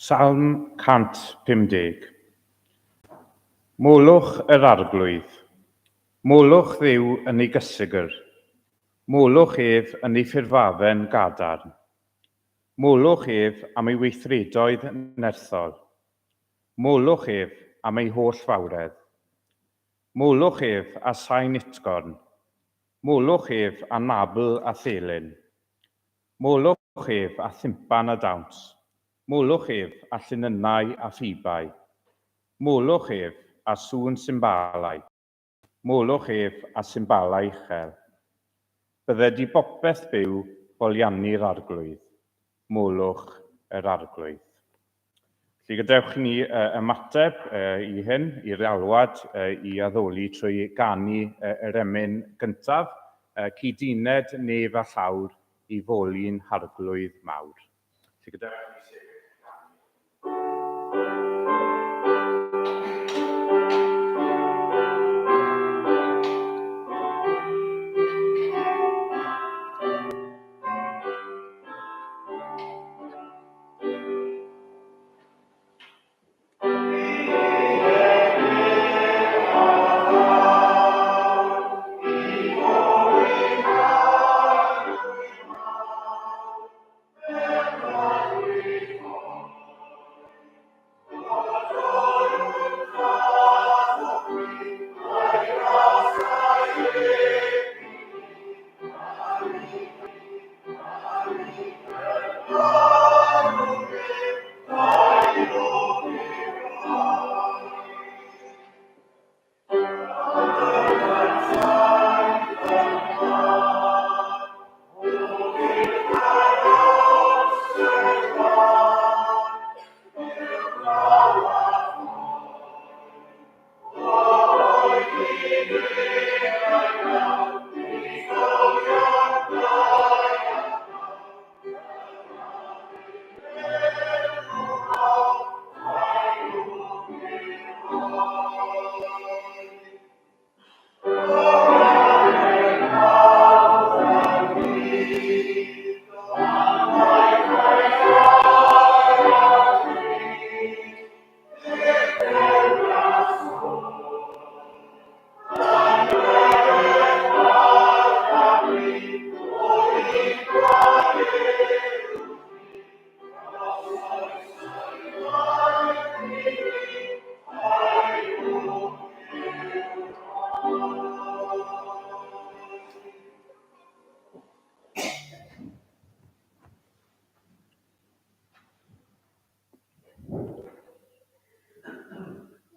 Salm 150. Molwch yr Arglwydd. Molwch Dduw yn ei gysegr. Molwch ef yn ei ffurfafen gadarn. Molwch ef am ei weithredoedd nerthol. Molwch ef am ei holl fawredd. Molwch ef â sain utgorn. Molwch ef â nabl a thelyn. Molwch ef â thimpan a dawns. Molwch ef â llinynnau a phibau. Molwch ef â sŵn symbalau. Molwch ef â symbalau uchel. Bydded i bopeth byw foliannu'r Arglwydd. Molwch yr Arglwydd. Felly gadewch i ni ymateb i hyn, i'r alwad i addoli trwy ganu yr emyn gyntaf, Cyd-uned nef a llawr i foli'n Harglwydd mawr. Felly gadewch i ni sefyll i ganu.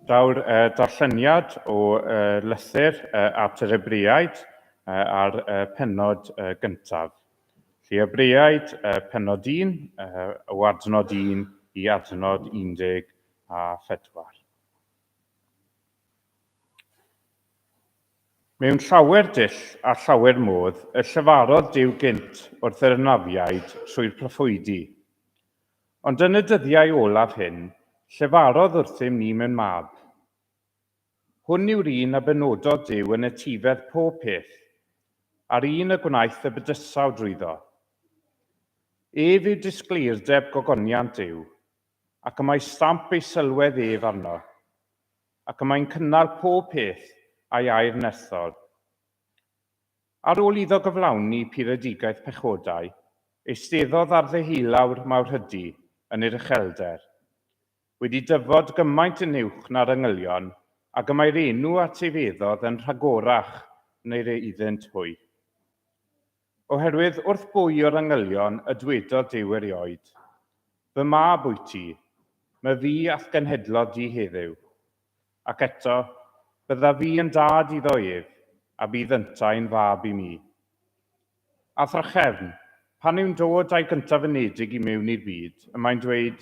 Daw'r darlleniad o lythyr at yr Hebreaid ar pennod gyntaf. Felly Hebreaid pennod 1, o adnod 1 i adnod 14. Mewn llawer dull a llawer modd y llefarodd Duw gynt wrth yr hynafiaid trwy'r proffwydi. Ond yn y dyddiau olaf hyn, llefarodd wrthym ni mewn mab. Hwn yw'r un a benododd Duw yn etifedd pob peth, a'r un y gwnaeth y bydysawd drwyddo. Ef yw disgleirdeb gogoniant Duw, ac y mae stamp ei sylwedd ef arno, ac y mae'n cynnal pob peth a'i air nerthol. Ar ôl iddo gyflawni puredigaeth pechodau, eisteddodd ar ddeheulawr mawrhydi yn yr uchelder, wedi dyfod gymaint yn uwch na'r angylion ag y mae'r enw a etifeddodd yn rhagorach neu'r iddynt hwy. Oherwydd wrth bwy o'r angylion y dwedodd Duw erioed, Fy mab wyt ti, my fi a'th genhedlodd di heddiw. Ac eto, byddaf fi yn dad iddo ef, a bydd yntau'n fab i mi. A thrachefn, pan yw'n dod â'i gyntaf-anedig i mewn i'r byd, y mae'n dweud,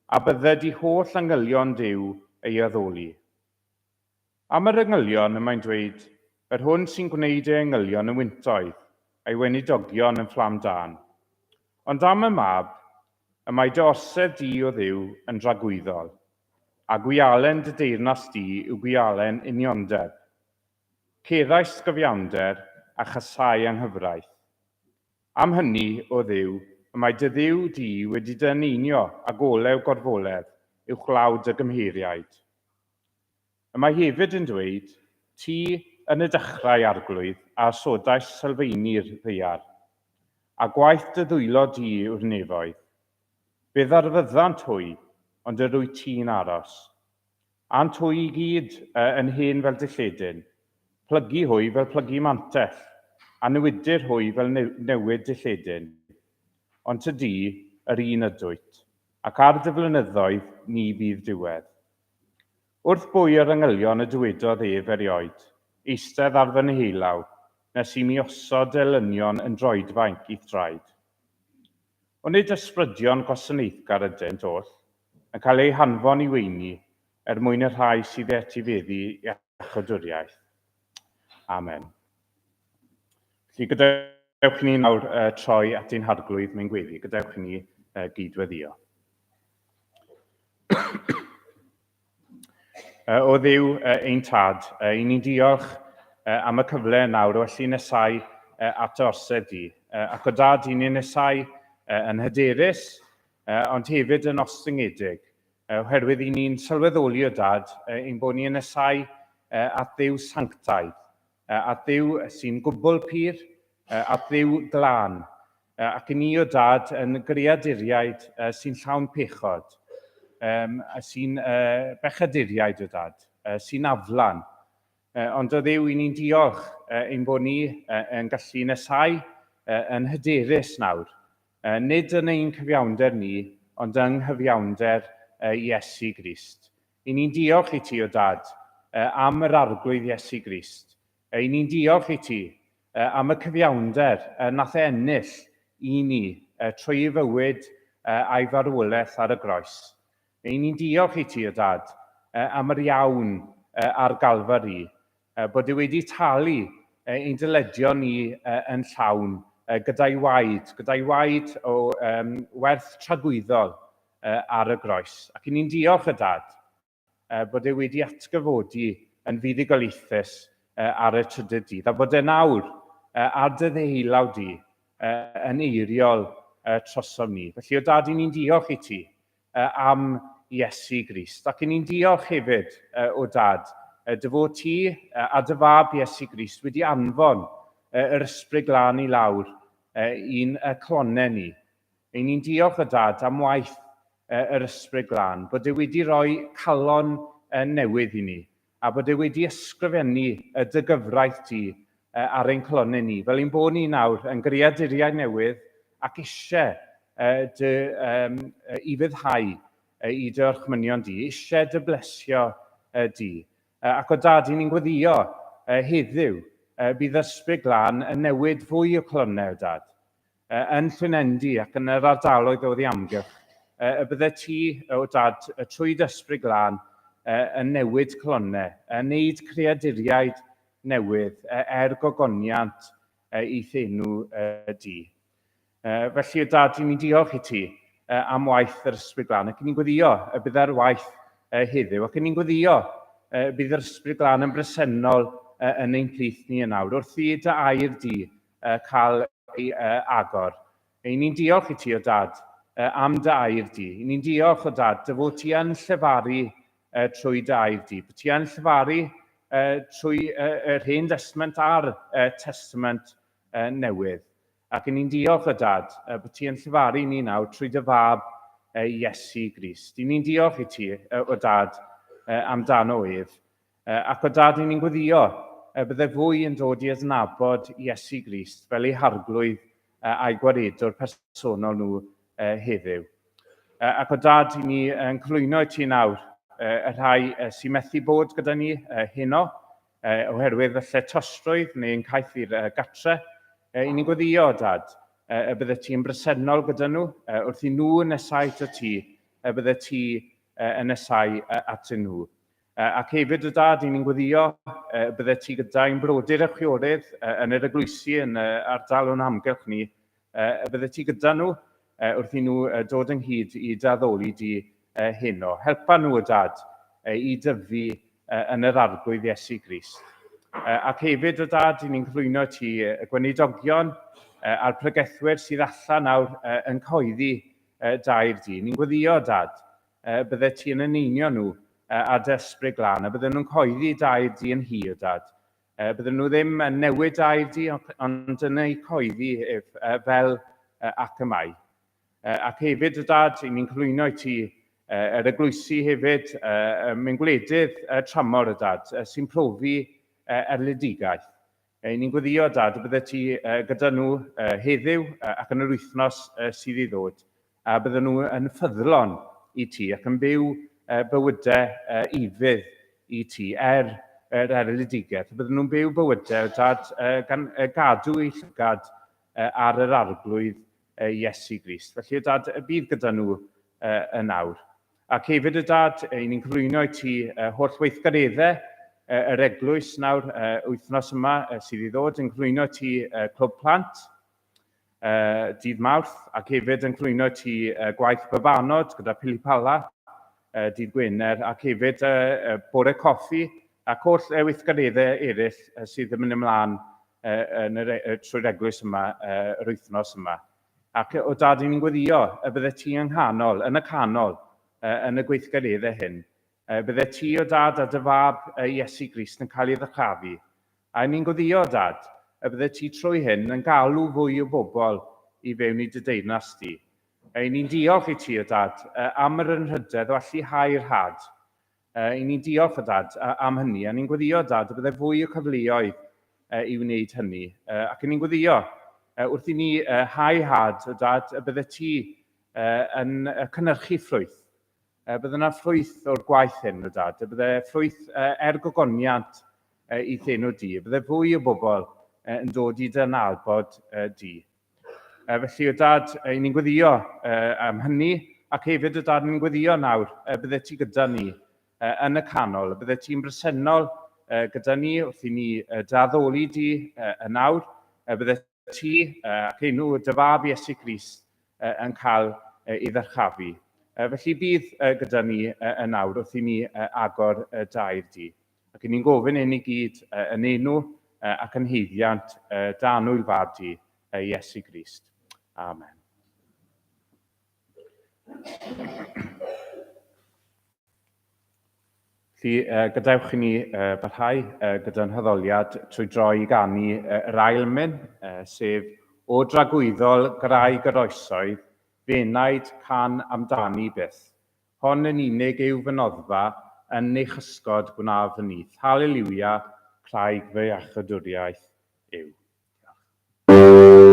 A bydded i holl angylion Duw ei addoli. Am yr angylion, y mae'n dweud, Yr hwn sy'n gwneud ei angylion yn wyntoedd, a'i weinidogion yn fflam dân. Ond am y Mab, y mae dy orsedd di, O Dduw, yn dragwyddol. A gwialen dy deyrnas di yw gwialen uniondeb. Ceddaist gyfiawnder a chasau anghyfraith. Am hynny, O Dduw, y mae dy Dduw di wedi dy eneinio ag olew gorfoledd uwchlaw dy gymheiriaid. Y mae hefyd yn dweud, Ti, yn y dechrau, Arglwydd, a osodais sylfeini'r ddaear, a gwaith dy ddwylo di yw'r nefoedd. Fe ddarfyddant hwy, ond yr wyt ti'n aros. Ânt hwy i gyd yn hen fel dilledyn, plygu hwy fel plygu mantell, a newidir hwy fel newid dilledyn. Ond tydi, yr un ydwyt, ac ar dy flynyddoedd ni fydd diwedd. Wrth bwy yr angylion y dywedodd ef erioed, Eistedd ar fy nheulaw, nes i mi osod dy elynion yn droedfainc i'th draed? Onid ysbrydion gwasanaethgar ydynt oll, yn cael eu hanfon i weini er mwyn y rhai sydd i etifeddu iachawdwriaeth? Amen. Felly gadewch i ni nawr troi at ein Harglwydd mewn gweddi. Gadewch i ni gyd-weddïo. O Dduw ein Tad, i ni'n diolch am y cyfle nawr o allu nesau at dy orsedd di. Ac o Dad, i ni'n nesau yn hyderus, ond hefyd yn ostyngedig, oherwydd i ni'n sylweddoli o Dad ein bod ni'n nesau at Dduw sanctaidd, at Dduw sy'n gwbl pur, at Dduw glân, ac i ni o Dad yn greaduriaid sy'n llawn pechod, sy'n bechaduriaid o Dad, sy'n aflan. Ond o Dduw, i ni'n diolch ein bod ni yn gallu nesau yn hyderus nawr, nid yn ein cyfiawnder ni, ond yng nghyfiawnder Iesu Grist. I ni'n diolch i ti, o Dad, am yr Arglwydd Iesu Grist. I ni'n diolch i ti am y cyfiawnder nath e ennill i ni trwy ei fywyd a'i farwolaeth ar y groes. I ni'n diolch i ti, o Dad, am yr iawn ar Galfari, bod e wedi talu ein dyledion ni yn llawn gyda'i waed, gyda'i waed o werth tragwyddol ar y groes. Ac i ni'n diolch, o Dad, bod e wedi atgyfodi yn fuddugoliaethus ar y trydydd dydd, a bod e nawr ar dy ddeheulaw di yn eiriol trosom ni. Felly, o Dad, i ni'n diolch i ti am Iesu Grist, ac i ni'n diolch hefyd, o Dad, dy fod ti a dy fab Iesu Grist wedi anfon yr Ysbryd Glân i lawr i'n clonau ni. Ry'n ni'n diolch o Dad am waith yr Ysbryd Glân, bod e wedi rhoi calon newydd i ni, a bod e wedi ysgrifennu dy gyfraith di ar ein calonnau ni, fel ein bod ni nawr yn greaduriaid newydd ac eisiau dy ufuddhau i dy orchmynion di, eisiau dy blesio di. Ac o Dad, i ni'n gweddïo heddiw, bydd Ysbryd Glân yn newid fwy o calonnau, o Dad. Yn Llwynendy ac yn yr ardaloedd oddi amgylch, y bydde ti, o Dad, trwy dy Ysbryd Glân, yn newid calonnau, yn neud creaduriaid newydd er gogoniant i'th enw di. Felly, o Dad, i ni'n diolch i ti am waith yr Ysbryd Glân, ac i ni'n gweddio y bydd ar waith heddiw, ac i ni'n gweddio bydd yr Ysbryd Glân yn bresennol yn ein plith ni yn awr, wrth i dy air di cael ei agor. Y'n ni'n diolch i ti, o Dad, am dy air di. Y'n ni'n diolch, o Dad, dy fod ti yn llefaru trwy dy air di. Bod ti yn llefaru trwy yr Hen Destament a'r Testament Newydd. Ac y'n ni'n diolch, o Dad, bod ti yn llefaru ni nawr trwy dy fab Iesu Grist. Y'n ni'n diolch i ti, o Dad, amdano ef. Ac o Dad, ni'n gweddio y bydde fwy yn dod i adnabod Iesu Grist fel eu harglwydd a'i gwaredwr personol nhw heddiw. Ac o Dad, i ni yn cyflwyno i ti nawr y rhai sy'n methu bod gyda ni heno, oherwydd falle tostrwydd neu'n caeth i'r gatre. I ni'n gweddio, Dad, y bydde ti'n bresennol gyda nhw, wrth i nhw nesau ato ti, y bydde ti yn nesau atyn nhw. Ac hefyd, o Dad, i ni'n gweddio y bydde ti gyda ein brodyr a chwiorydd yn yr eglwysi yn y ardal o'n hamgylch ni, y bydde ti gyda nhw wrth i nhw dod ynghyd i dy addoli di heno. Helpa nhw, o Dad, i dyfu yn yr Arglwydd Iesu Grist. Ac hefyd, o Dad, i ni'n cyflwyno ti y gweinidogion a'r pregethwyr sydd allan nawr yn coeddi dair di. Ni'n gweddio, Dad, bydde ti yn eneinio nhw â dy ysbryd glân, a bydden nhw'n coeddi dair di yn hir, Dad. Bydden nhw ddim yn newid dair di, ond yn ei coeddi ef fel ac y mae. Ac hefyd, o Dad, i ni'n cyflwyno i ti yr eglwysi hefyd, mewn gwledydd tramor, o Dad, sy'n profi erledigaeth. I ni'n gweddio, Dad, y bydde ti gyda nhw heddiw ac yn yr wythnos sydd i ddod, a bydden nhw yn ffyddlon i ti ac yn byw bywydau ufudd i ti er yr erledigaeth. Bydden nhw'n byw bywydau, Dad, gan gadw eu llygad ar yr Arglwydd Iesu Grist. Felly, o Dad, y bydd gyda nhw yn awr. Ac hefyd, o Dad, i ni'n cyflwyno i ti holl weithgareddau yr eglwys nawr, wythnos yma sydd i ddod, yn cyflwyno i ti Clwb Plant, dydd Mawrth, ac hefyd yn cyflwyno i ti gwaith babanod gyda Pili Pala dydd Gwener, ac hefyd bore coffi ac holl weithgareddau eraill sydd yn mynd ymlaen yn yr, trwy'r eglwys yma yr wythnos yma. Ac o Dad, ni'n gweddio y bydde ti yng nghanol, yn y canol, yn y gweithgareddau hyn. Bydde ti o Dad a dy fab Iesu Grist yn cael ei ddyrchafu. A ni'n gweddio, Dad, y bydde ti trwy hyn yn galw fwy o bobl i fewn i dy deyrnas di. Ni'n diolch i ti, o Dad, am yr anrhydedd o allu hau'r had. I ni'n diolch, o Dad, am hynny, a ni'n gweddio, Dad, y byddai fwy o cyfleoedd i wneud hynny. Ac i ni'n gweddio, wrth i ni hau had, o Dad, y bydde ti yn cynhyrchu ffrwyth. Bydde yna ffrwyth o'r gwaith hyn, o Dad, y bydde ffrwyth er gogoniant i enw di, y bydde fwy o bobl yn dod i dy nabod di. Felly, o Dad, i ni'n gweddio am hynny, ac hefyd, o Dad, ni'n gweddio nawr, bydde ti gyda ni yn y canol, bydde ti'n bresennol gyda ni wrth i ni daddoli di yn awr, bydde ti ac enw dy fab Iesu Grist yn cael ei ddyrchafu. Felly bydd gyda ni yn awr wrth i ni agor dair di. Ac i ni'n gofyn hyn i gyd yn enw ac yn haeddiant dy annwyl fab di, Iesu Grist. Amen. Felly, gadewch i ni barhau gyda'n haddoliad trwy droi i ganu yr ail emyn, sef O dragwyddol graig yr oesoedd, f'enaid can amdani byth. Hon yn unig yw fy noddfa, yn ei chysgod gwnaf fy nyth. Haleliwia, craig fy iachawdwriaeth yw. Diolch.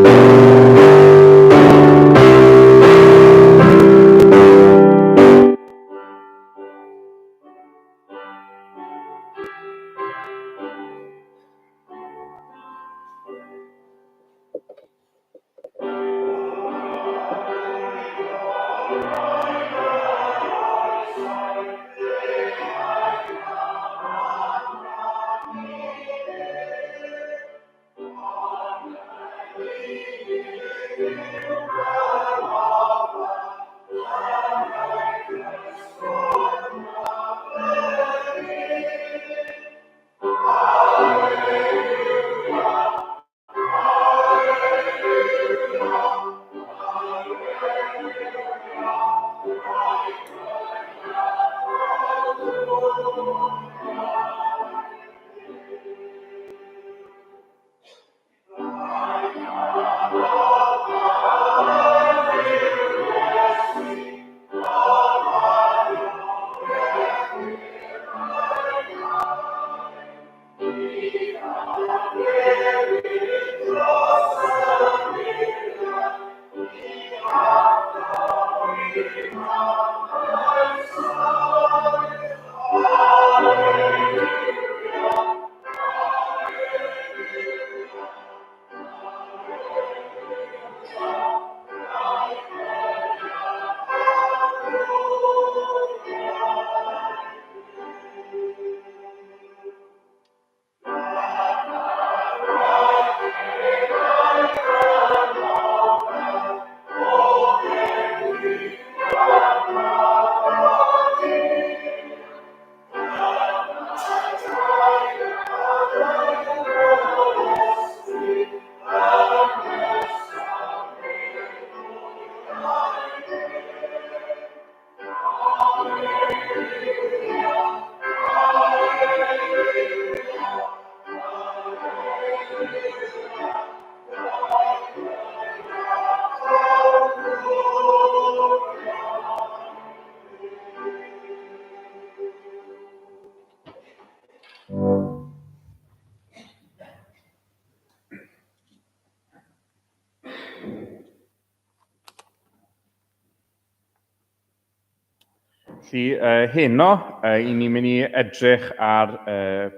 Felly, heno, i ni'n mynd i edrych ar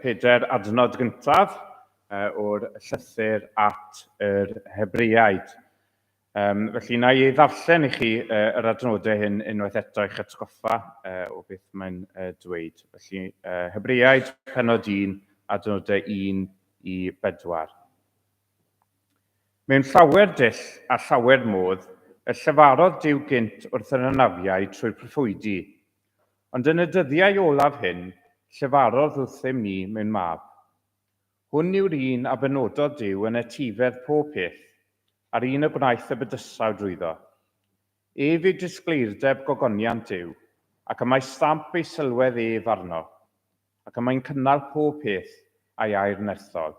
pedair adnod gyntaf o'r llythyr at yr Hebreaid. Felly, na i ei ddarllen i chi yr adnodau hyn unwaith eto i'ch atgoffa o beth mae'n dweud. Felly, Hebreaid, penod 1, adnodau 1 i 4. Mewn llawer dull a llawer modd, y llefarodd Duw gynt wrth yr hynafiaid trwy'r proffwydi. Ond yn y dyddiau olaf hyn, llefarodd wrthym ni mewn mab. Hwn yw'r un a benododd Duw yn etifedd pob peth, a'r un y gwnaeth y bydysawd drwyddo. Ef yw disgleirdeb gogoniant Duw, ac y mae stamp ei sylwedd ef arno, ac y mae'n cynnal pob peth â'i air nerthol.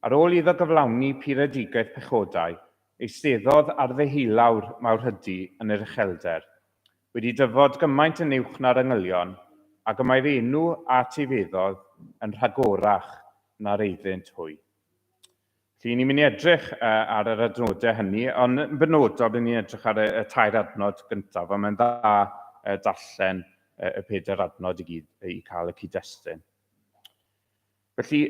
Ar ôl iddo gyflawni puredigaeth pechodau, eisteddodd ar ddeheulawr mawrhydi yn yr uchelder, wedi dyfod gymaint yn uwch na'r angylion, ag y mae'r enw a etifeddodd yn rhagorach na'r eiddynt hwy. Felly, ni'n mynd i edrych ar yr adnodau hynny, ond yn benodol, byddwn ni'n edrych ar y, y tair adnod gyntaf, a mae'n dda darllen y pedair adnod i gyd i cael y cyd-destun. Felly,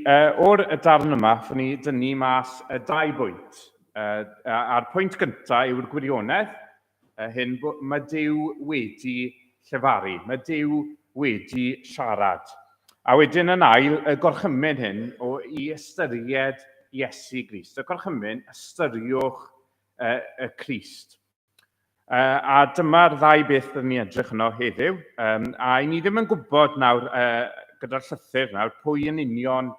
o'r darn yma, hoffwn i dynnu mas y dau bwynt. A'r pwynt gyntaf yw'r gwirionedd, hyn, mae Duw wedi llefaru, mae Duw wedi siarad. A wedyn yn ail, y gorchymyn hyn o i ystyried Iesu Grist. Y gorchymyn, ystyriwch y Crist. A dyma'r ddau beth byddwn ni'n edrych yno heddiw. A i ni ddim yn gwybod nawr, gyda'r llythyr nawr, pwy yn union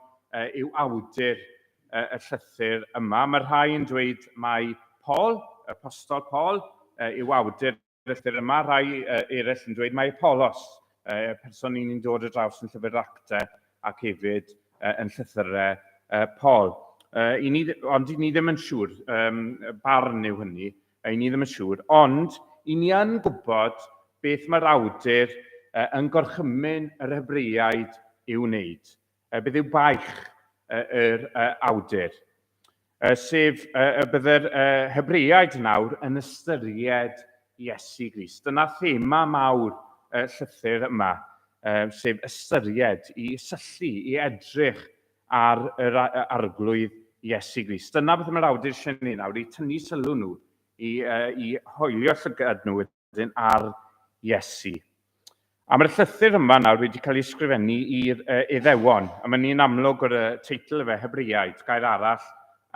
yw awdur y llythyr yma. Mae rhai yn dweud mai Paul, y Apostol Paul, yw awdur y llythyr yma. Rhai eraill yn dweud mai Apollos, y person ni'n dod ar draws yn llyfr Actau ac hefyd yn llythyrau Paul. I ni, ond i ni ddim yn siŵr, barn yw hynny, i ni ddim yn siŵr, ond i ni yn gwybod beth mae'r awdur yn gorchymyn yr Hebreaid i'w wneud. Beth yw baich yr awdur? Sef y bydde'r Hebreaid nawr yn ystyried Iesu Grist. Dyna thema mawr y llythyr yma, sef ystyried, i syllu, i edrych ar yr Arglwydd Iesu Grist. Dyna beth mae'r awdur eisiau ni nawr, i tynnu sylw nhw, i, i hoelio llygad nhw wedyn ar Iesu. A mae'r llythyr yma nawr wedi cael ei ysgrifennu i'r Iddewon, a mae'n ni'n amlwg o'r teitl efe, Hebreaid, gair arall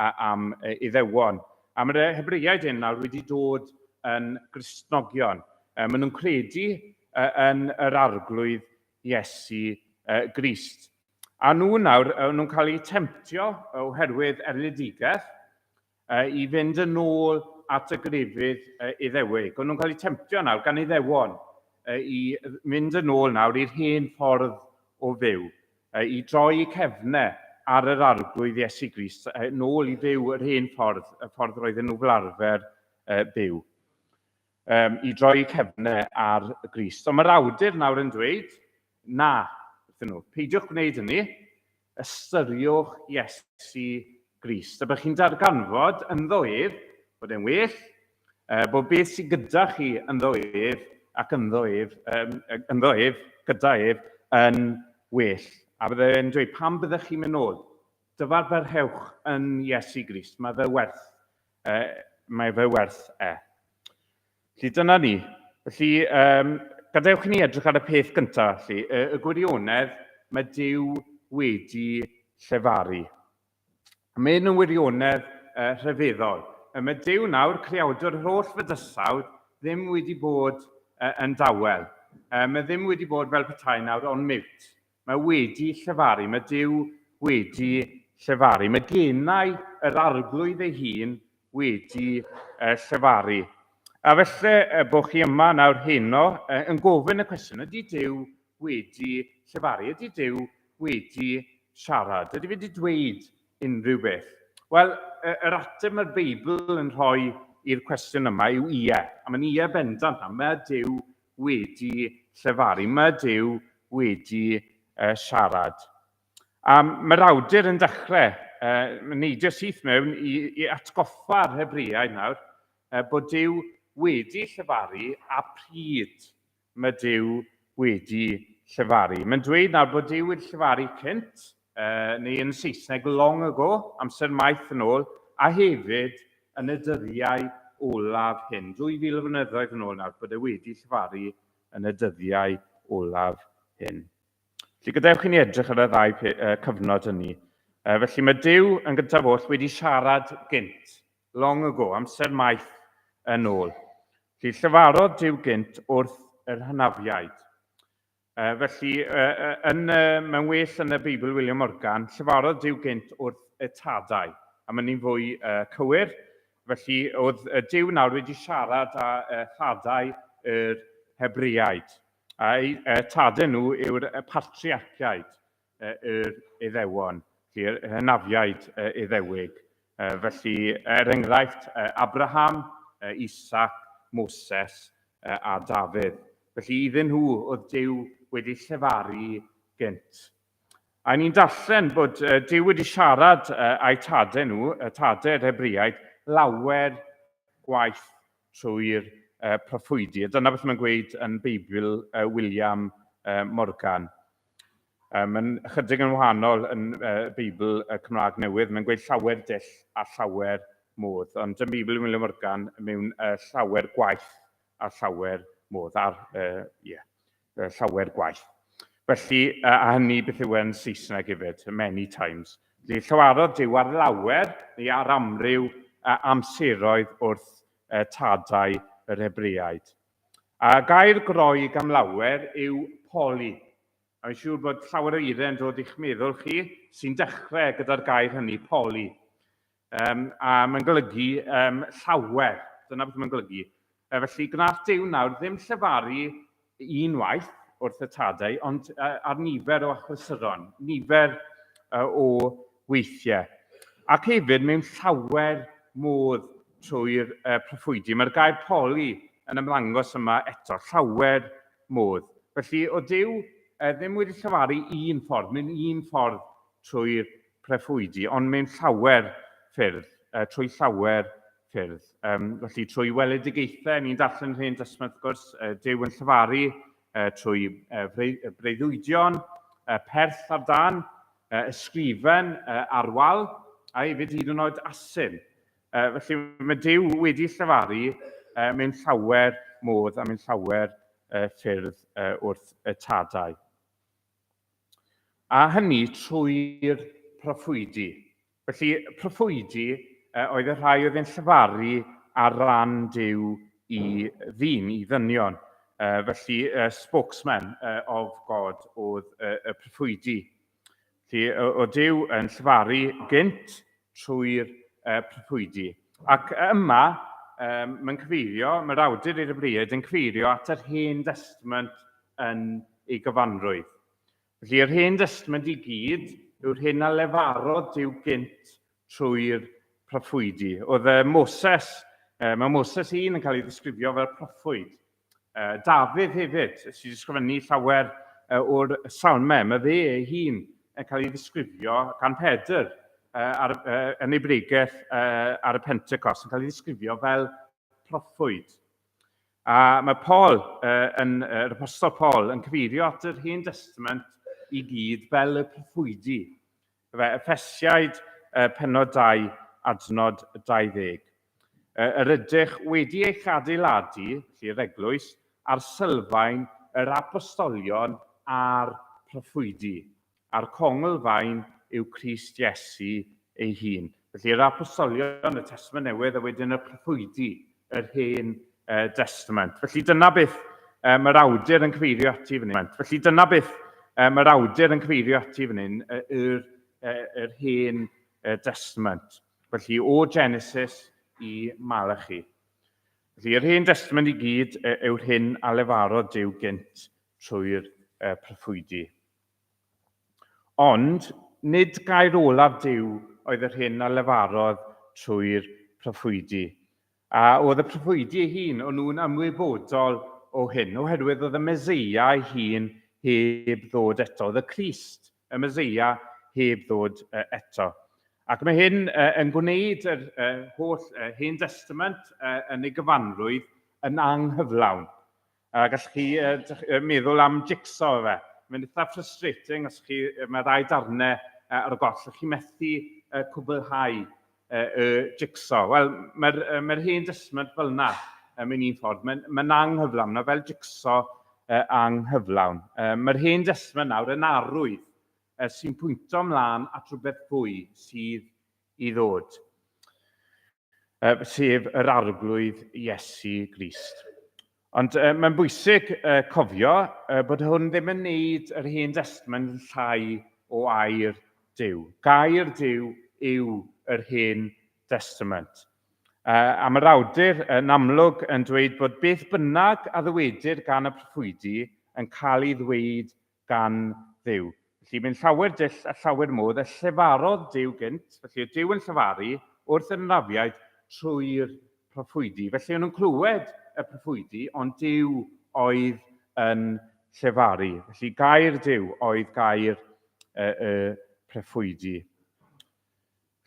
am Iddewon. A mae'r Hebreaid hyn nawr wedi dod yn Gristnogion. Maen nhw'n credu yn yr Arglwydd Iesu Grist. A nhw nawr, nhw'n cael eu temtio oherwydd erledigaeth, i fynd yn ôl at y grefydd Iddewig. O'n nhw'n cael eu temtio nawr gan Iddewon i mynd yn ôl nawr i'r hen ffordd o fyw, i droi eu cefnau ar yr Arglwydd Iesu Grist, nôl i fyw yr hen ffordd, y ffordd roedden nhw fel arfer byw. I droi eu cefnau ar Grist. Ond mae'r awdur nawr yn dweud, na, wrthyn nhw, peidiwch gwneud hynny, ystyriwch Iesu Grist. A byddwch chi'n darganfod ynddo ef, bod e'n well, bod beth sydd gyda chi ynddo ef ac ynddo ef, ynddo ef, gyda ef, yn well. A bydde e'n dweud, pam byddech chi'n mynd nôl? Dyfarbarhewch yn Iesu Grist, mae fe werth, mae fe werth e. Felly dyna ni. Felly, gadewch i ni edrych ar y peth gyntaf, felly, y, y gwirionedd mae Duw wedi llefaru. Mae'n yn wirionedd rhyfeddol. Mae Duw nawr, creawdwr yr holl fydysawd, ddim wedi bod yn dawel. Mae ddim wedi bod fel petai nawr on mute. Mae wedi llefaru, mae Duw wedi llefaru. Mae genau yr Arglwydd ei hun wedi llefaru. A felly bod chi yma nawr heno yn gofyn y cwestiwn, ydy Duw wedi llefaru? Ydy Duw wedi siarad? Ydy wedi dweud unrhyw beth? Wel, yr ateb mae'r Beibl yn rhoi i'r cwestiwn yma yw ie. A mae'n ie bendant na. Mae Duw wedi llefaru. Mae Duw wedi siarad. A mae'r awdur yn dechrau, mae'n neidio syth mewn i, i atgoffa'r Hebreaid nawr, bod Duw wedi llefaru a pryd mae Duw wedi llefaru. Mae'n dweud nawr bod Duw wedi llefaru cynt, neu yn Saesneg long ago, amser maith yn ôl, a hefyd yn y dyddiau olaf hyn. 2000 o flynyddoedd yn ôl nawr, bod e wedi llefaru yn y dyddiau olaf hyn. Felly gadewch i ni edrych ar y ddau cyfnod hynny. Felly mae Duw yn gyntaf oll wedi siarad gynt, long ago, amser maith yn ôl. Felly llefarodd Duw gynt wrth yr hynafiaid. Felly, yn, mewn well yn y Beibl William Morgan, llefarodd Duw gynt wrth y tadau. A mae'n ni'n fwy cywir. Felly, oedd Duw nawr wedi siarad â thadau yr Hebreaid. A'u tadau nhw yw'r patriarchiaid, yr Iddewon, felly yr hynafiaid Iddewig. Felly, er enghraifft, Abraham, Isaac, Moses a Dafydd. Felly, iddyn nhw oedd Duw wedi llefaru gynt. A ni'n darllen bod Duw wedi siarad â'u tadau nhw, y tadau yr Hebreaid, lawer gwaith trwy'r proffwydi. A dyna beth mae'n gweud yn Beibl William Morgan. Mae'n ychydig yn wahanol yn Beibl Cymraeg Newydd. Mae'n gweud llawer dull a llawer modd. Ond yn Beibl William Morgan, mewn llawer gwaith a llawer modd. Ar, yeah, llawer gwaith. Felly, a hynny beth yw e'n Saesneg hefyd, many times. Felly, llawerodd Duw ar lawer, neu ar amryw amseroedd wrth tadau yr Hebreaid. A gair Groeg am lawer yw poly. A fi'n siŵr bod llawer o eiriau yn dod i'ch meddwl chi sy'n dechrau gyda'r gair hynny, poly. A mae'n golygu llawer. Dyna beth mae'n golygu. Felly, gwnaeth Duw nawr ddim llefaru un waith wrth y tadau, ond ar nifer o achlysuron, nifer o weithiau. Ac hefyd mewn llawer modd trwy'r proffwydi. Mae'r gair poly yn ymddangos yma eto, llawer modd. Felly, o Duw ddim wedi llefaru un ffordd, mewn un ffordd trwy'r preffwydi, ond mewn llawer ffyrdd, trwy llawer ffyrdd. Felly, trwy weledigaethau, ni'n darllen yr Hen Destament, wrth gwrs, Duw yn llefaru trwy breuddwydion, perth ar dan, ysgrifen ar wal, a hefyd hyd yn oed asyn. Felly, mae Duw wedi llefaru mewn llawer modd a mewn llawer ffyrdd wrth y tadau. A hynny trwy'r proffwydi. Felly, proffwydi oedd y rhai oedd yn llefaru ar ran Duw i ddyn, i ddynion. Felly, spokesman of God oedd y proffwydi. Felly, o Duw yn llefaru gynt trwy'r proffwydi. Ac yma, mae'n cyfeirio, mae'r awdur i'r Hebreaid yn cyfeirio at yr Hen Destament yn ei gyfanrwydd. Felly, yr Hen Destament i gyd yw'r hyn a lefarodd Duw gynt trwy'r proffwydi. Oedd Moses, mae Moses un yn cael ei ddisgrifio fel proffwyd. Dafydd hefyd, sydd wedi ysgrifennu llawer o'r salmau, mae fe ei hun yn cael ei ddisgrifio gan Pedr yn ei bregeth ar y Pentecost, yn cael ei ddisgrifio fel proffwyd. A mae Paul, yn, yr Apostol Paul, yn cyfeirio at yr Hen Testament i gyd fel y proffwydi. Fe, Effesiaid penod 2, adnod 20. Yr ydych wedi eich adeiladu, felly yr eglwys, ar sylfaen yr apostolion a'r proffwydi. A'r conglfaen yw Crist Iesu ei hun. Felly yr apostolion, y Testament Newydd, a wedyn y proffwydi, yr Hen Destament. Felly dyna beth mae'r awdur yn cyfeirio ati fan hyn. Felly dyna beth mae'r awdur yn cyfeirio ati fan hyn, yr, yr Hen Destament. Felly o Genesis i Malachi. Felly yr Hen Destament i gyd yw'r hyn a lefarodd Duw gynt trwy'r proffwydi. Ond nid gair olaf Duw oedd yr hyn a lefarodd trwy'r proffwydi. A oedd y proffwydi ei hun, o'n nhw'n ymwybodol o hyn, oherwydd oedd y Meseia ei hun heb ddod eto. Oedd y Crist, y Meseia, heb ddod eto. Ac mae hyn yn gwneud yr holl Hen Destament yn ei gyfanrwydd yn anghyflawn. A gallwch chi meddwl am jigsaw fe. Mae'n eitha frustrating os chi, mae rai darnau ar y goll, chi methu cwblhau y jigsaw. Wel, mae'r mae Hen Destament fel yna mewn un ffordd. Mae'n mae anghyflawn, mae fel jigsaw anghyflawn. Mae'r Hen Destament nawr yn arwydd sy'n pwyntio ymlaen at rhywbeth fwy sydd i ddod, sef yr Arglwydd Iesu Grist. Ond mae'n bwysig cofio bod hwn ddim yn neud yr Hen Destament yn llai o air Duw. Gair Duw yw yr Hen Destament. A mae'r awdur yn amlwg yn dweud bod beth bynnag a ddywedir gan y proffwydi yn cael ei ddweud gan Dduw. Felly, mewn llawer dull a llawer modd, y llefarodd Duw gynt, felly oedd Duw yn llefaru wrth yr anafiaid trwy'r proffwydi. Felly, o'n nhw'n clywed y proffwydi, ond Duw oedd yn llefaru. Felly, gair Duw oedd gair y, y proffwydi.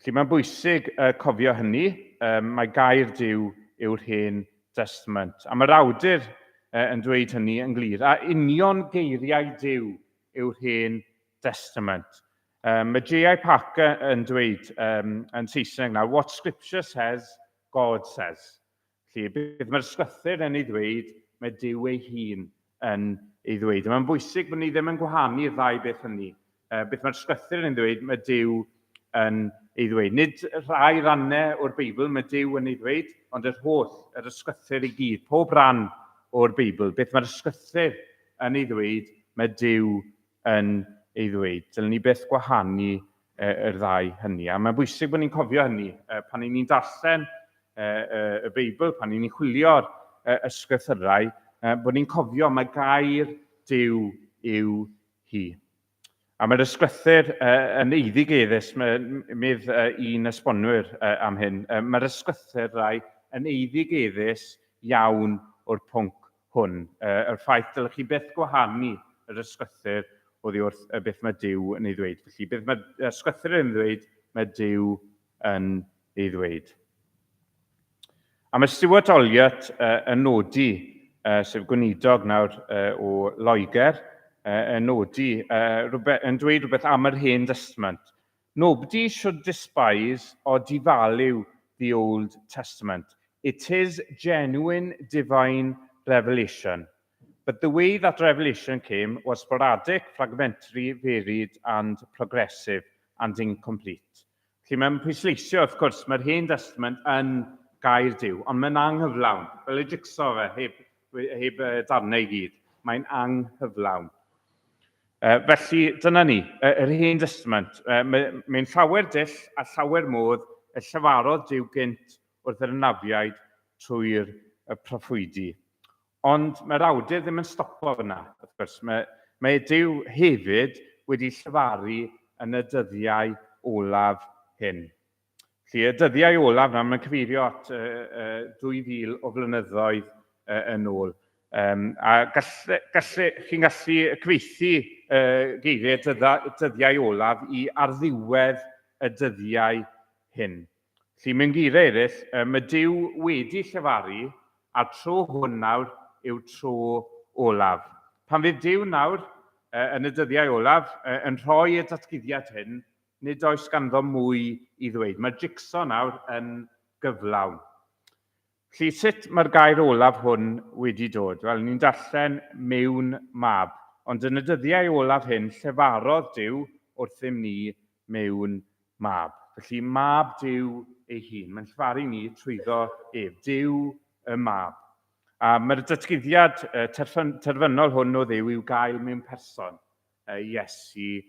Felly mae'n bwysig cofio hynny, mae gair Duw yw'r Hen Destament. A mae'r awdur yn dweud hynny yn glir. A union geiriau Duw yw'r Hen Destament. Mae J.I. Packer yn dweud yn Saesneg nawr, what scripture says, God says. Felly, beth mae'r ysgrythur yn ei ddweud, mae Duw ei hun yn ei ddweud. Mae'n bwysig bod ni ddim yn gwahanu'r ddau beth hynny. Beth mae'r ysgrythur yn ei ddweud, mae Duw yn ei ddweud. Nid rhai rannau o'r Beibl mae Duw yn ei ddweud, ond yr holl, yr ysgrythur i gyd, pob rhan o'r Beibl. Beth mae'r ysgrythur yn ei ddweud, mae Duw yn ei ddweud. Dylen ni byth gwahanu yr ddau hynny. A mae'n bwysig bod ni'n cofio hynny pan ni'n darllen y Beibl, pan ni'n chwilio'r ysgrythyrau, bod ni'n cofio mae gair Duw yw hi. A mae'r ysgrythur yn eiddigeddus, medd un esbonwyr am hyn, mae'r ysgrythurau yn eiddigeddus iawn o'r pwnc hwn, yr ffaith dylech chi byth gwahanu yr ysgrythur oddi wrth y beth mae Duw yn ei ddweud. Felly, beth mae ysgrythur yn ei ddweud, mae Duw yn ei ddweud. A mae Stuart Olliott yn nodi, sef gweinidog nawr o Loegr, yn nodi, yn dweud rhywbeth am yr Hen Destament. Nobody should despise or devalue the Old Testament. It is genuine divine revelation. But the way that revelation came was sporadic, fragmentary, varied and progressive and incomplete. Felly mae'n pwysleisio, wrth gwrs, mae'r Hen Destament yn gair Duw, ond mae'n anghyflawn, fel y jigsaw fe, heb, heb darnau i gyd. Mae'n anghyflawn. Felly, dyna ni, yr Hen Destament. Mae'n llawer dull a llawer modd y llefarodd Duw gynt wrth yr anafiaid trwy'r proffwydi. Ond mae'r awdur ddim yn stopo fyna, wrth gwrs. Mae, mae Duw hefyd wedi llefaru yn y dyddiau olaf hyn. Felly, y dyddiau olaf yna, mae'n cyfeirio at 2,000 o flynyddoedd yn ôl. Um, a galle, galle, chi'n gallu cyfeithi geiriau dydda, dyddiau olaf i ar ddiwedd y dyddiau hyn. Felly, mewn geiriau eraill, mae Duw wedi llefaru, a'r tro hwn nawr yw'r tro olaf. Pan fydd Duw nawr, yn y dyddiau olaf, yn rhoi y datguddiad hyn, nid oes ganddo mwy i ddweud. Mae'r jigso nawr yn gyflawn. Felly, sut mae'r gair olaf hwn wedi dod? Wel, ni'n darllen mewn mab, ond yn y dyddiau olaf hyn, llefarodd Duw wrthym ni mewn mab. Felly, mab Duw ei hun. Mae'n llefaru ni trwyddo ef, Duw y mab. A mae'r datguddiad terfynol hwn o Dduw i'w gael mewn person, Iesu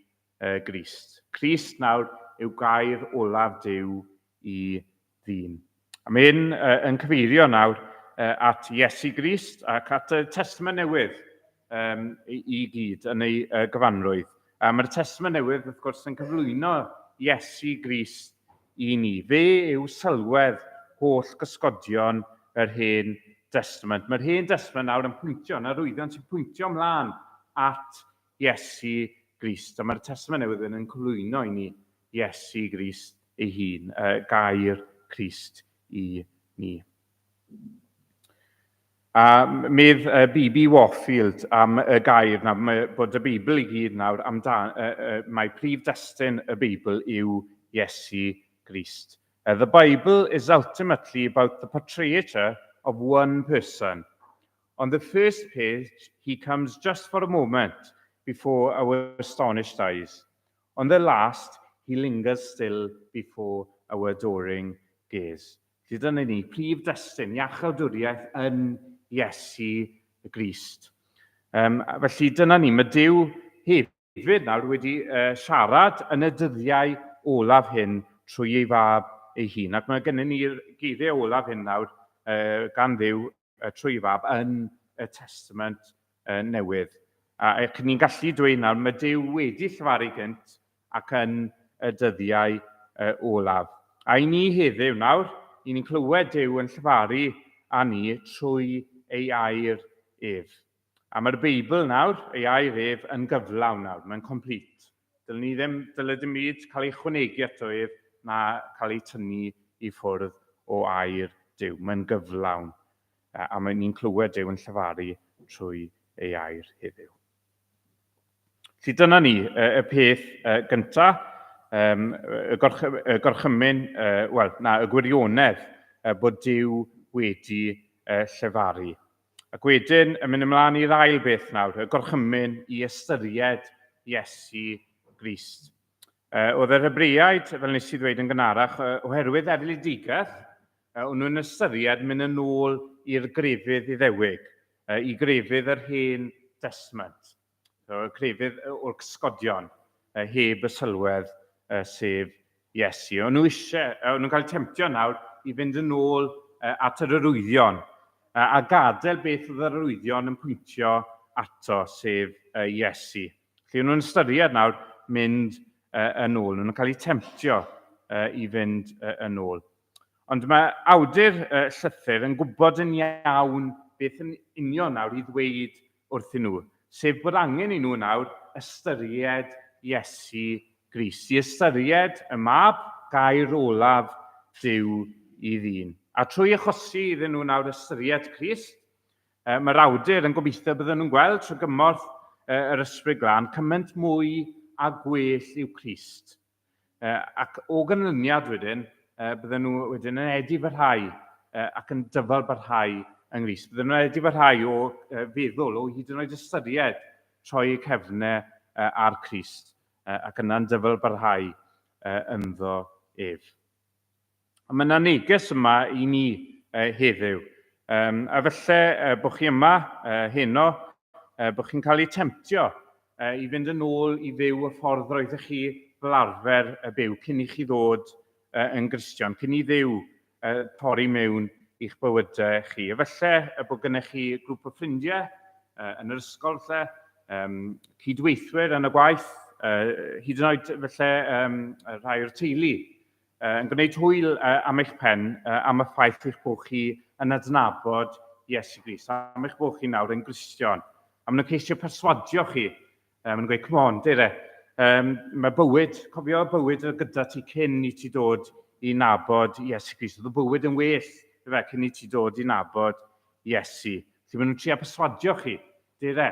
Grist. Crist nawr yw gair olaf Duw i ddyn. A mae hyn yn cyfeirio nawr at Iesu Grist ac at y Testament Newydd um, i gyd yn ei gyfanrwydd. A mae'r Testament Newydd, wrth gwrs, yn cyflwyno Iesu Grist i ni. Fe yw sylwedd holl gysgodion yr Hen Destament. Mae'r Hen Destament nawr yn pwyntio, yn arwyddion sy'n pwyntio ymlaen at Iesu Grist. A mae'r Testament Newydd yn cyflwyno i ni Iesu Grist ei hun, y gair Crist i ni. A medd B.B. Warfield am y gair na, mae, bod y Beibl i gyd nawr amdan, mae prif destun y Beibl yw Iesu Grist. The Bible is ultimately about the portraiture of one person. On the first page, he comes just for a moment before our astonished eyes. On the last, he lingers still before our adoring gaze. Felly dyna ni, prif destun, iachawdwriaeth yn Iesu Grist. Felly dyna ni, mae Duw hefyd nawr wedi siarad yn y dyddiau olaf hyn trwy ei fab ei hun. Ac mae gennym ni'r geiriau olaf hyn nawr gan Dduw trwy ei fab yn y Testament Newydd. Ac ni'n gallu dweud nawr, mae Duw wedi llefaru gynt ac yn y dyddiau olaf. A i ni heddiw nawr, i ni'n clywed Duw yn llefaru â ni trwy ei air ef. A mae'r Beibl nawr, ei air ef, yn gyflawn nawr, mae'n complete. Dylwn ni ddim, dyle dim byd cael ei chwanegu ato ef na cael ei tynnu i ffwrdd o air Duw. Mae'n gyflawn. A mae ni'n clywed Duw yn llefaru trwy ei air heddiw. Felly dyna ni, y peth gyntaf, y, gorch y gorchymyn, wel, na, y gwirionedd bod Duw wedi llefaru. Ac wedyn, yn mynd ymlaen i'r ail beth nawr, y gorchymyn i ystyried Iesu Grist. Oedd yr Hebreaid, fel nes i ddweud yn gynharach, oherwydd erledigaeth, o'n nhw'n ystyried mynd yn ôl i'r grefydd Iddewig, i grefydd yr Hen Destament. So, y crefydd o'r cysgodion, heb y sylwedd, sef Iesu. O'n nhw eisiau, o'n nhw'n cael temtio nawr i fynd yn ôl at yr arwyddion, a gadael beth oedd yr arwyddion yn pwyntio ato, sef Iesu. Felly o'n nhw'n ystyried nawr mynd yn ôl, o'n nhw'n cael eu temtio i fynd yn ôl. Ond mae awdur y llythyr yn gwybod yn iawn beth yn union nawr i ddweud wrthyn nhw, sef bod angen i nhw nawr ystyried Iesu Grist, i ystyried y mab gair olaf Duw i ddyn. A trwy achosi iddyn nhw nawr ystyried Crist, mae'r awdur yn gobeithio bydden nhw'n gweld trwy gymorth yr Ysbryd Glân cymaint mwy a gwell yw Crist. Ac o ganlyniad wedyn, bydden nhw wedyn yn edifarhau ac yn dyfalbarhau yng Nghrist. Bydden nhw'n edifarhau o feddwl, o hyd yn oed ystyried troi eu cefnau ar Crist ac yna'n dyfalbarhau ynddo ef. A mae yna neges yma i ni heddiw. A falle bod chi yma heno, bod chi'n cael eu temtio i fynd yn ôl i fyw y ffordd roeddech chi fel arfer y byw cyn i chi ddod yn Gristion, cyn i Dduw torri mewn i'ch bywydau chi. A falle bod gennych chi grŵp o ffrindiau yn yr ysgol, falle, cydweithwyr yn y gwaith, hyd yn oed falle rhai o'r teulu yn gwneud hwyl am eich pen am y ffaith eich bod chi yn adnabod Iesu Grist, am eich bod chi nawr yn Gristion. A maen nhw'n ceisio perswadio chi. Maen nhw'n gweud, come on, dere. Mae bywyd, cofio bywyd gyda ti cyn i ti dod i nabod Iesu Grist. Oedd y bywyd yn well, ife, cyn i ti dod i nabod Iesu. Felly maen nhw'n trio perswadio chi, dere,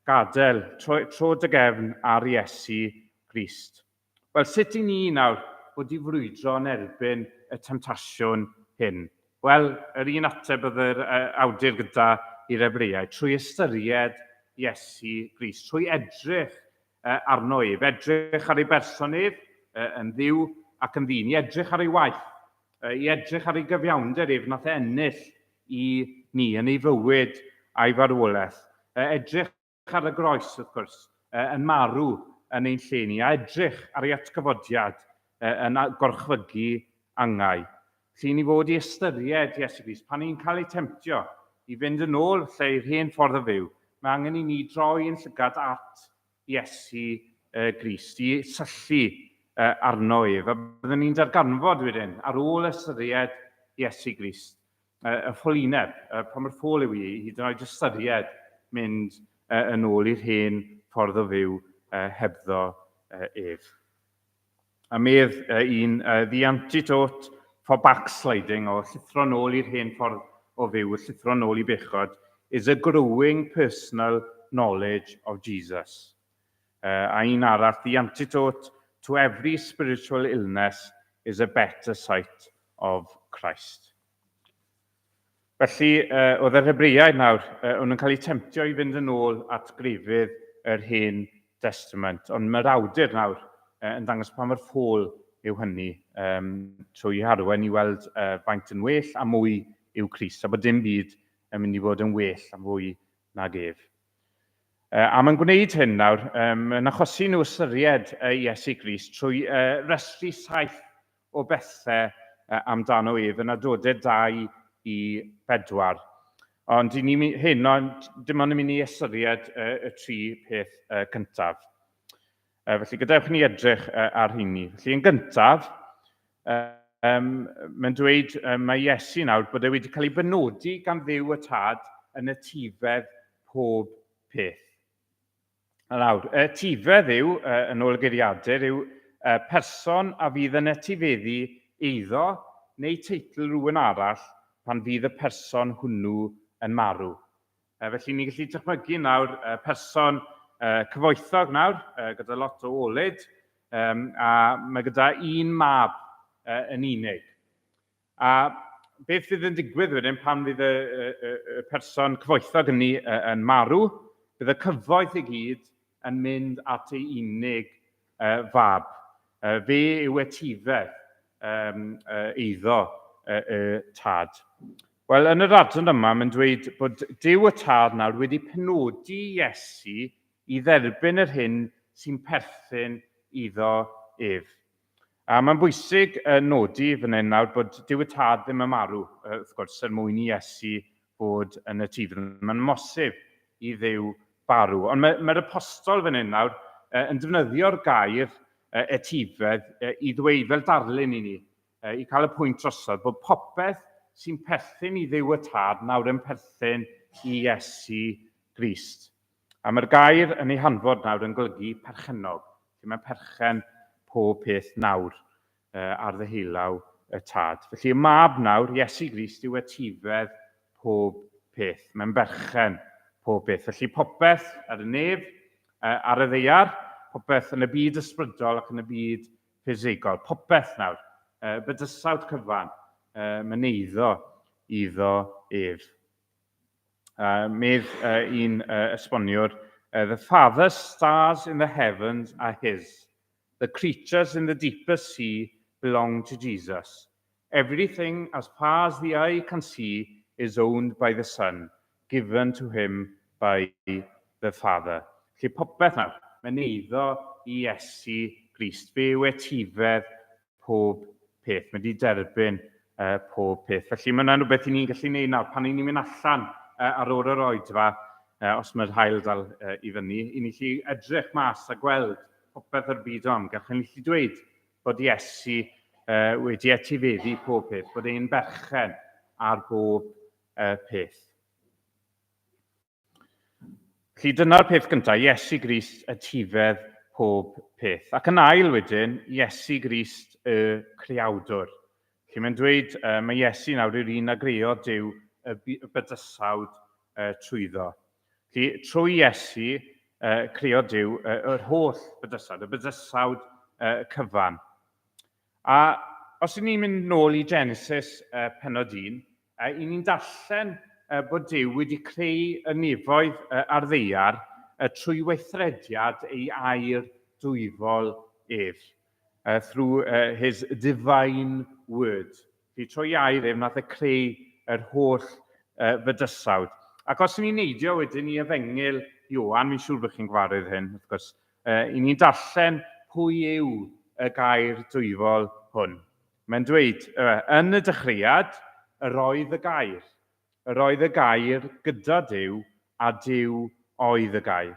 gadael, tro, tro dy gefn ar Iesu Grist. Wel, sut i ni nawr fod i frwydro yn erbyn y temtasiwn hyn? Wel, yr un ateb oedd yr awdur gyda i'r Hebreaid, trwy ystyried Iesu Grist, trwy edrych arno ef, edrych ar ei berson ef, yn Dduw ac yn ddyn, i edrych ar ei waith, i edrych ar ei gyfiawnder ef nath e ennill i ni yn ei fywyd a'i farwolaeth, edrych ar y groes, wrth gwrs, yn marw yn ein lle ni, a edrych ar ei atgyfodiad yn gorchfygu angau. Felly, ni fod i ystyried Iesu Grist, pan ni'n cael ei temtio i fynd yn ôl lle i'r hen ffordd o fyw, mae angen i ni droi yn llygad at Iesu Grist, i syllu arno ef. A byddwn ni'n darganfod wedyn, ar ôl ystyried Iesu Grist, y ffolineb, pa mor ffôl yw hi, hyd yn oed ystyried mynd yn ôl i'r hen ffordd o fyw hebddo ef. A medd un, the antidote for backsliding, o llithro nôl i'r hen ffordd o fyw, llithro nôl i bechod, is a growing personal knowledge of Jesus. A un arall, the antidote to every spiritual illness is a better sight of Christ. Felly, oedd yr Hebreaid nawr, o'n nhw'n cael eu temtio i fynd yn ôl at grefydd yr Hen Testament. Ond mae'r awdur nawr yn dangos pa mor ffôl yw hynny trwy harwen i weld faint yn well a mwy yw Crist, a bod dim byd yn mynd i fod yn well a fwy nag ef. A mae'n gwneud hyn nawr, yn achosi nhw ystyried Iesu Grist trwy restru saith o bethau amdano ef yn adodau 2 i 4. Ond i ni hyn, ond dim ond yn mynd i ystyried y tri peth cyntaf. Felly gadewch ni edrych ar hynny. Felly yn gyntaf, mae'n dweud mae Iesu nawr bod e wedi cael ei benodi gan Dduw y Tad yn etifedd pob peth. Nawr, etifedd yw, yn ôl y geiriadur, yw person a fydd yn etifeddu eiddo neu teitl rhywun arall pan fydd y person hwnnw yn marw. Felly ni'n gallu dychmygu nawr person cyfoethog nawr, gyda lot o olud, a mae gyda un mab yn unig. A beth fydd yn digwydd wedyn pan fydd y, y, y, y person cyfoethog hynny yn marw, bydd y cyfoeth i gyd yn mynd at ei unig fab. Fe yw etifedd eiddo y tad. Wel, yn yr adran yma, mae'n dweud bod Duw y Tad nawr wedi penodi Iesu i dderbyn yr hyn sy'n perthyn iddo ef. A mae'n bwysig nodi fan hyn nawr bod Duw y Tad ddim yn marw, wrth gwrs, er mwyn i Iesu fod yn y tifedd. Mae'n mosib i Dduw farw. Ond mae'r mae apostol fan hyn nawr yn defnyddio'r gair etifedd i ddweud fel darlun i ni, i cael y pwynt drosodd bod popeth sy'n perthyn i Dduw y Tad nawr yn perthyn i Iesu Grist. A mae'r gair yn ei hanfod nawr yn golygu perchennog. Felly mae'n perchen pob peth nawr ar ddeheulaw y Tad. Felly y mab nawr, Iesu Grist, yw etifedd pob peth. Mae'n berchen pob peth. Felly popeth ar y nef, ar y ddaear, popeth yn y byd ysbrydol ac yn y byd ffisegol, popeth nawr, y bydysawd cyfan, mae'n eiddo iddo ef. Medd un esboniwr, The farthest stars in the heavens are his. The creatures in the deepest sea belong to Jesus. Everything as far as the eye can see is owned by the Son, given to him by the Father. Felly popeth nawr, mae'n eiddo i Iesu Grist. Fe yw etifedd pob peth. Mae wedi derbyn pob peth. Felly mae yna rhywbeth i ni'n gallu gwneud nawr. Pan i ni'n mynd allan ar ôl yr oedfa, os mae'r haul dal i fyny, i ni allu edrych mas a gweld popeth o'r byd o amgylch. I ni allu dweud bod Iesu wedi etifeddu pob peth, bod e'n berchen ar bob peth. Felly dyna'r peth gyntaf, Iesu Grist etifedd pob peth. Ac yn ail wedyn, Iesu Grist y creawdwr. Felly mae'n dweud, mae Iesu nawr yw'r un a greodd Duw y bydysawd trwyddo. Felly trwy Iesu, creodd Duw yr holl bydysawd, y bydysawd cyfan. A os ŷn ni'n mynd nôl i Genesis pennod 1, ŷn ni'n darllen bod Duw wedi creu y nefoedd a'r ddaear trwy weithrediad ei air dwyfol ef. Through his divine word. Felly trwy air ef nath e creu yr holl fydysawd. Ac os ŷn ni'n neidio wedyn i Efengyl Ioan, fi'n siŵr bod chi'n gyfarwydd hyn, wrth gwrs, i ni'n darllen pwy yw y gair dwyfol hwn. Mae'n dweud, yn y dechreuad, yr oedd y gair. Yr oedd y gair gyda Duw, a Duw oedd y gair.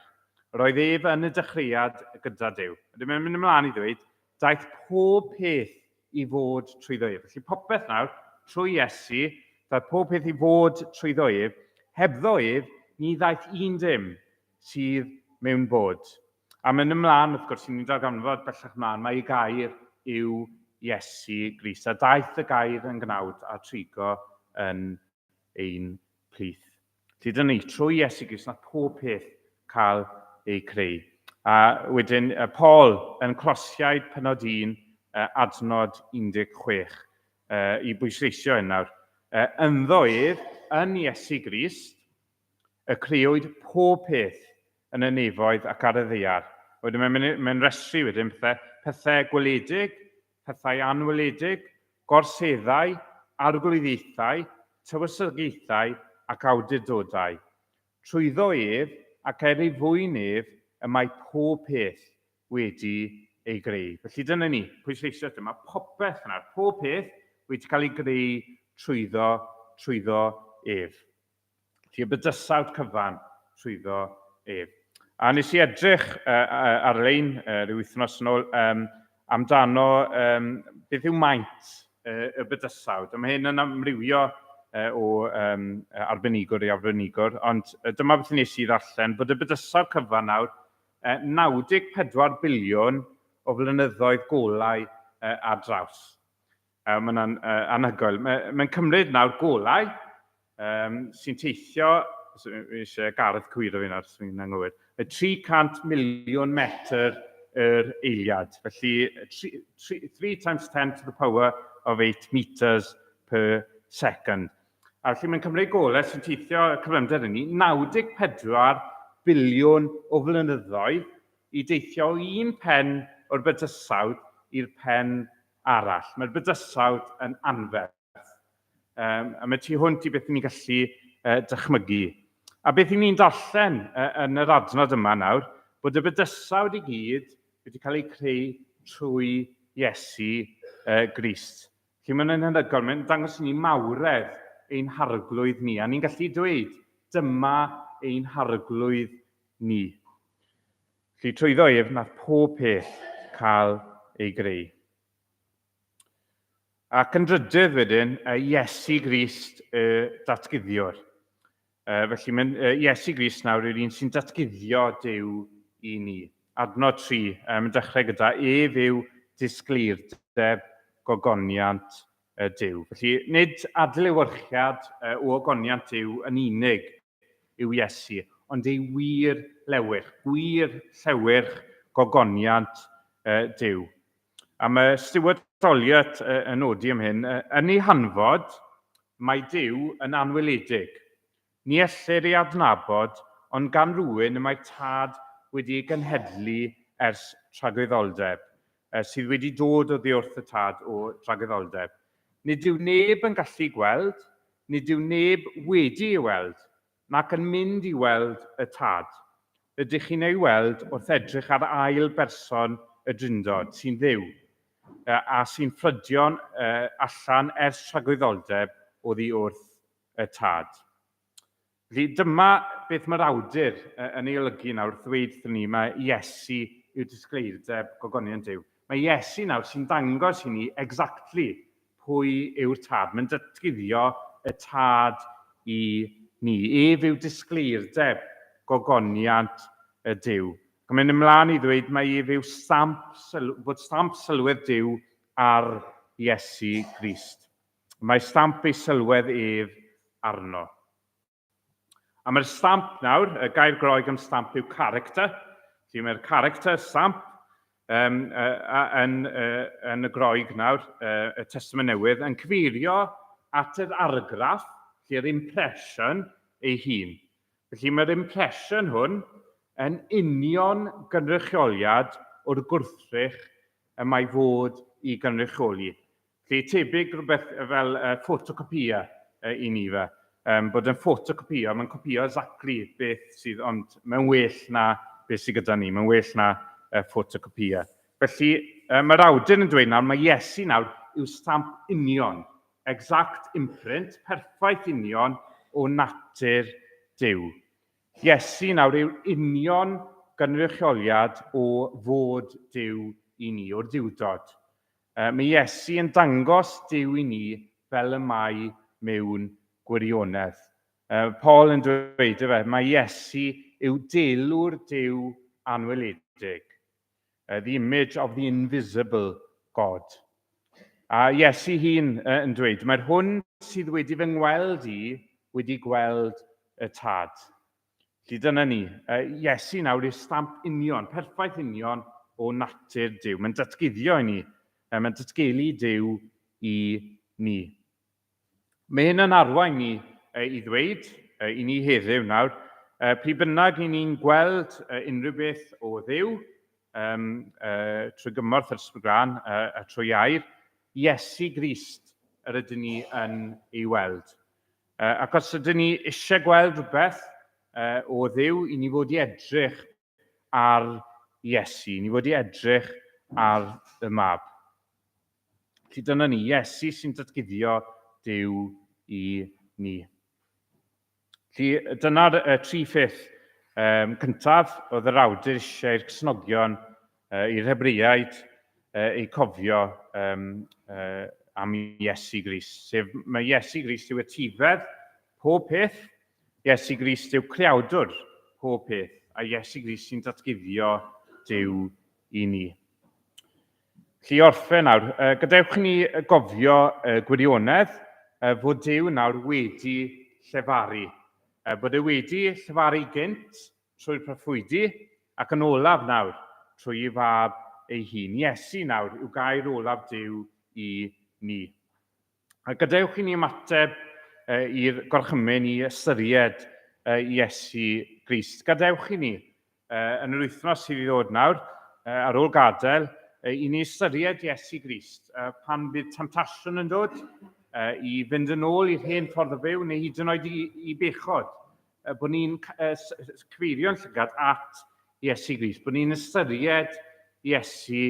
Yr oedd ef yn y dechreuad gyda Duw. Wedyn mae'n mynd ymlaen i ddweud, daeth pob peth i fod trwyddo ef. Felly popeth nawr, trwy Iesu, daeth pob peth i fod trwyddo ef. Hebddo ef, ni ddaeth un dim sydd mewn bod. A mynd ymlaen, wrth gwrs, ni'n darganfod bellach ymlaen, mae ei gair yw Iesu Grist. A daeth y gair yn gnawd a trigo yn ein plith. Felly dyna ni, trwy Iesu Grist nath pob peth cael ei creu. A wedyn Paul yn Closiaid penod 1, adnod 16, i bwysleisio hyn nawr. Ynddo ef, yn Iesu Grist, y creuwyd pob peth yn y nefoedd ac ar y ddaear. Wedyn mae'n mae rhestru wedyn pethau, pethau gweledig, pethau anweledig, gorseddau, arglwyddiaethau, tywysogaethau ac awdurdodau. Trwyddo ef, ac er ei fwyn ef, y mae pob peth wedi ei greu. Felly dyna ni, pwysleisio eto, mae popeth yna, pob peth wedi cael ei greu trwyddo, trwyddo ef. Felly y bydysawd cyfan trwyddo ef. A nes i edrych uh, ar-lein uh, rhyw wythnos yn ôl um, amdano um, beth yw maint uh, y bydysawd. A mae hyn yn amrywio uh, o um, arbenigwr i arbenigwr, ond uh, dyma beth nes i ddarllen, bod y bydysawd cyfan nawr uh, 94 biliwn o flynyddoedd golau uh, ar draws. Mae hwnna'n uh, anhygoel. Mae'n mae cymryd nawr golau um, sy'n teithio, so, eisiau Gareth cywiro fi nawr, os fi'n anghywir, 300 miliwn metr yr eiliad. Felly, 3, 3, 3 times 10 to the power of 8 meters per second. A felly mae'n cymryd golau sy'n teithio cyflymder hynny 94 biliwn o flynyddoedd i deithio o un pen o'r bydysawd i'r pen arall. Mae'r bydysawd yn anferth. Um, a mae tu hwnt i beth ni'n gallu uh, dychmygu. A beth ni'n darllen uh, yn yr adnod yma nawr, bod y bydysawd i gyd wedi cael ei creu trwy Iesu uh, Grist. Felly mae'n anhygoel, mae'n dangos i ni mawredd ein harglwydd ni, a ni'n gallu dweud, dyma ein harglwydd ni. Felly trwyddo ef nath pob peth cael ei greu. Ac yn drydydd wedyn, Iesu Grist y datguddiwr. Felly mae Iesu Grist nawr yw'r un sy'n datguddio Duw i ni. Adnod 3, mae'n dechrau gyda ef yw disgleirdeb gogoniant Duw. Felly nid adlewyrchiad o ogoniant Duw yn unig yw Iesu, ond ei wir lewyrch, gwir llewyrch gogoniant Duw. A mae Stuart Olyott yn nodi am hyn, yn ei hanfod, mae Duw yn anweledig. Ni ellir ei adnabod, ond gan rywun y mae Tad wedi ei genhedlu ers tragwyddoldeb, sydd wedi dod oddi wrth y Tad o dragwyddoldeb. Nid yw neb yn gallu gweld, nid yw neb wedi ei weld, nac yn mynd i weld y Tad. Rydych chi'n ei weld wrth edrych ar ail berson y Drindod, sy'n Dduw, a sy'n ffrydio'n allan ers tragwyddoldeb oddi wrth y Tad. Felly dyma beth mae'r awdur yn ei olygu nawr wrth ddweud wrthyn ni mae Iesu yw disgleirdeb gogoniant Duw. Mae Iesu nawr sy'n dangos i ni exactly pwy yw'r Tad. Mae'n datguddio y Tad i ni. Ef yw disgleirdeb gogoniant y Duw. Ac mae'n ymlaen i ddweud mae ef yw stamp, bod stamp sylwedd Duw ar Iesu Grist. Mae stamp ei sylwedd ef arno. A mae'r stamp nawr, y gair Groeg am stamp yw character. Felly mae'r character, stamp, um, uh, yn, uh, yn y Groeg nawr, uh, y Testament Newydd, yn cyfeirio at yr argraff, felly'r impression ei hun. Felly mae'r impression hwn yn union gynrychioliad o'r gwrthrych y mae fod i gynrychioli. Felly tebyg rhywbeth fel uh, ffotocopïau uh, i ni fe. Um, bod yn ffotocopïo, mae'n copïo exactly beth sydd, ond mae'n well na beth sydd gyda ni, mae'n well na uh, ffotocopïau. Felly uh, mae'r awdur yn dweud nawr, mae Iesu nawr yw stamp union, exact imprint, perffaith union o natur Duw. Iesu nawr yw'r union gynrychioliad o fod Duw i ni, o'r Duwdod. Mae Iesu yn dangos Duw i ni fel y mae mewn gwirionedd. Paul yn dweud efe, mae Iesu yw delw'r Duw anweledig. The image of the invisible God. A Iesu hun yn dweud, mae'r hwn sydd wedi fy ngweld i wedi gweld y Tad. Felly dyna ni. Iesu nawr yw'r stamp union, perffaith union o natur Duw. Mae'n datguddio i ni. Mae'n datgelu Duw i ni. Mae hyn yn arwain ni i ddweud i ni heddiw nawr, pryd bynnag i ni'n gweld unrhyw beth o Dduw, trwy gymorth yr Ysbryd Glân a trwy air, Iesu Grist yr ydyn ni yn ei weld. Ac os ydyn ni eisiau gweld rhywbeth o Dduw, i ni fod i edrych ar Iesu, ni fod i edrych ar y mab. Felly dyna ni, Iesu sy'n datguddio Duw i ni. Felly dyna'r tri pheth cyntaf oedd yr awdur eisiau i'r Cristnogion, i'r Hebreaid, eu cofio am Iesu Grist. Sef mae Iesu Grist yw etifedd pob peth, Iesu Grist yw creawdwr pob peth, a Iesu Grist sy'n datguddio Duw i ni. Felly i orffen nawr, gadewch i ni gofio y gwirionedd fod Duw nawr wedi llefaru. Bod e wedi llefaru gynt trwy'r proffwydi ac yn olaf nawr trwy ei fab ei hun. Iesu nawr yw gair olaf Duw i ni. A gadewch i ni ymateb i'r gorchymyn i ystyried Iesu Grist. Gadewch i ni, yn yr wythnos sydd i ddod nawr, ar ôl gadael, i ni ystyried Iesu Grist pan bydd temtasiwn yn dod, i fynd yn ôl i'r hen ffordd o fyw neu hyd yn oed i bechod, bod ni'n cyfeirio'n llygad at Iesu Grist, bod ni'n ystyried Iesu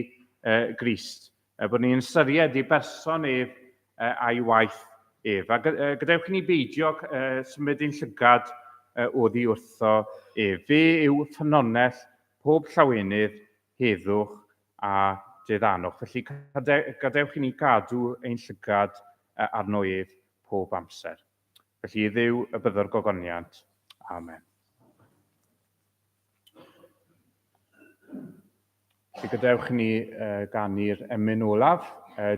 Grist. Bod ni'n ystyried ei berson ef a'i waith ef. A gadewch i ni beidio symud ein llygad oddi wrtho ef. Fe yw ffynhonnell pob llawenydd, heddwch a diddanwch. Felly gadewch i ni gadw ein llygad arno ef pob amser. Felly i Dduw y byddo'r gogoniant. Amen. Felly gadewch i ni ganu'r emyn olaf.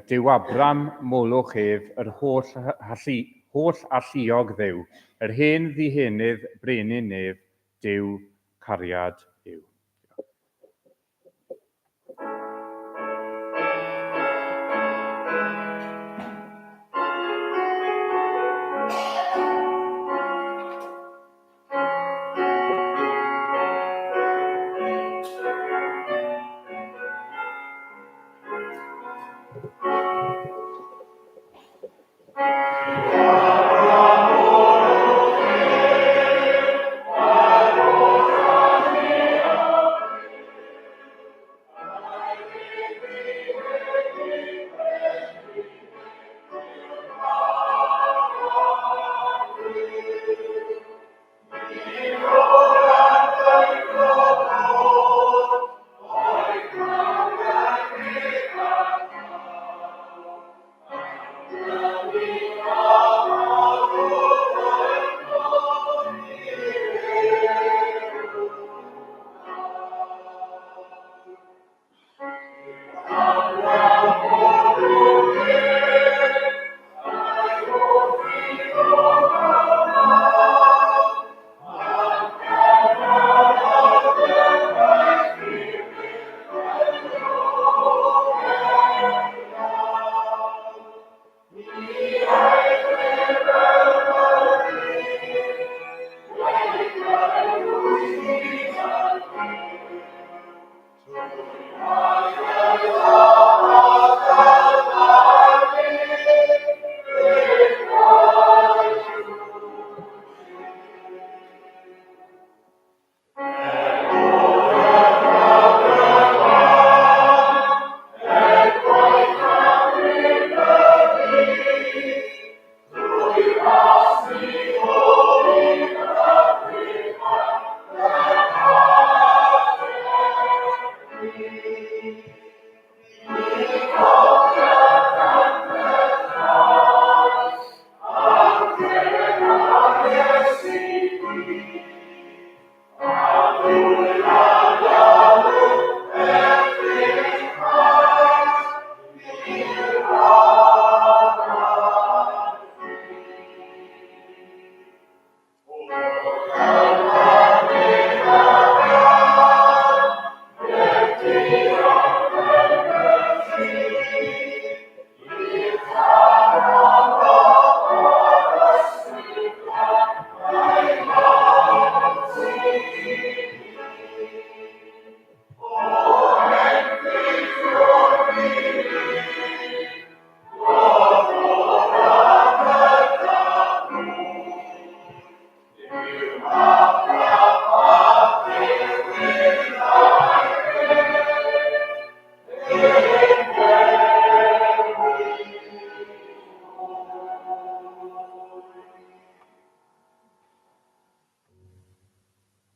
Duw Abram, molwch ef, yr holl, hallu, holl alluog Dduw, yr hen ddihenydd brenin nef, Duw cariad yw.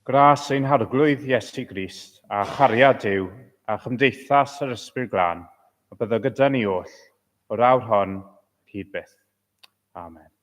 Gras ein Harglwydd Iesu Grist, a chariad Duw, a chymdeithas yr Ysbryd Glân, a byddo gyda ni oll, o'r awr hon, hyd byth. Amen.